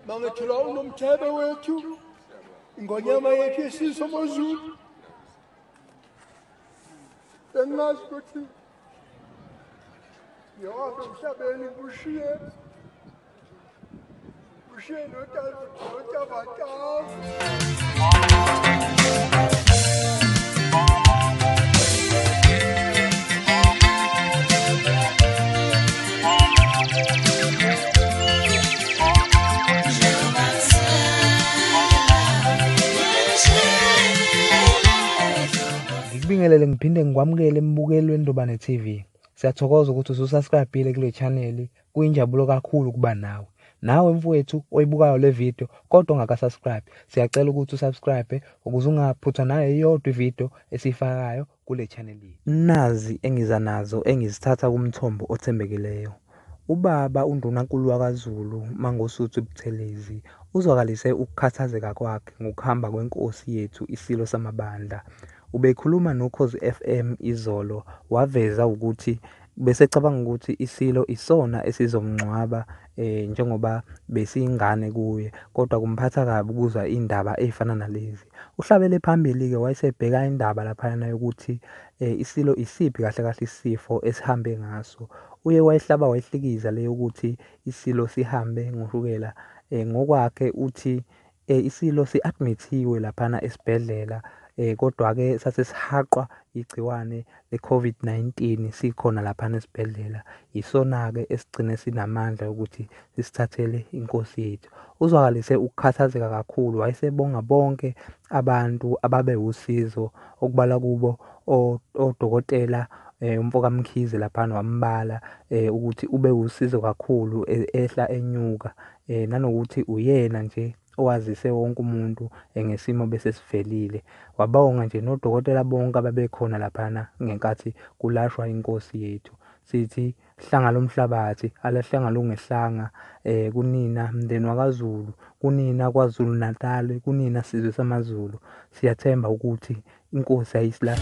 Mangithula unomthebe wethu ingonyama yethu yesizwe amaZulu. Bengazi ukuthi yohamba emhlabeni kushiye kushiye notavatava. Ngikubingelele ngiphinde ngikwamukele embukeli weNdobane TV. Siyathokoza ukuthi ususubscribe kule channel, kuyinjabulo kakhulu kuba nawe. Nawe mfowethu oyibukayo le video kodwa ungakasubscribe, siyacela ukuthi usubscribe ukuze ungaphuthwa nayo iyodwa ivideo esiyifakayo kule channel. Nazi engiza nazo engizithatha kumthombo othembekileyo. Ubaba uNdunankulu wakaZulu Mangosuthu Buthelezi uzwakalise ukukhathazeka kwakhe ngokuhamba kwenkosi yethu iSilo Samabandla. Ubekhuluma noKhozi FM izolo, waveza ukuthi besecabanga ukuthi iSilo isona esizomngcwaba njengoba besiyingane kuye, kodwa kumphatha kabi ukuzwa indaba ezifana nalezi. Uhlabele phambili-ke wayesebheka indaba laphayana yokuthi iSilo isiphi kahle kahle isifo esihambe ngaso. Uye wayihlaba wayihlikiza le yokuthi iSilo sihambe ngoshukela. Ngokwakhe uthi iSilo si-admithiwe laphana esibhedlela, kodwa-ke sasesihaqwa igciwane le-COVID-19 sikhona laphana esibhedlela. Yisona-ke esigcine sinamandla ukuthi sisithathele inkosi yethu. Uzwakalise ukukhathazeka kakhulu, wayesebonga bonke abantu ababe usizo, okubala kubo odokotela umfoka Mkhize laphana wambala ukuthi ube usizo kakhulu ehla enyuka, nanokuthi uyena nje owazise wonke umuntu ngesimo bese sivelile. Wabonga nje nodokotela bonke ababekhona laphana ngenkathi kulashwa inkosi yethu. Sithi hlanga lomhlabathi alahlanga lungehlanga, kunina mndeni wakaZulu, kunina KwaZulu Natal, kunina sizwe samaZulu. Siyathemba ukuthi inkosi ayisilahli.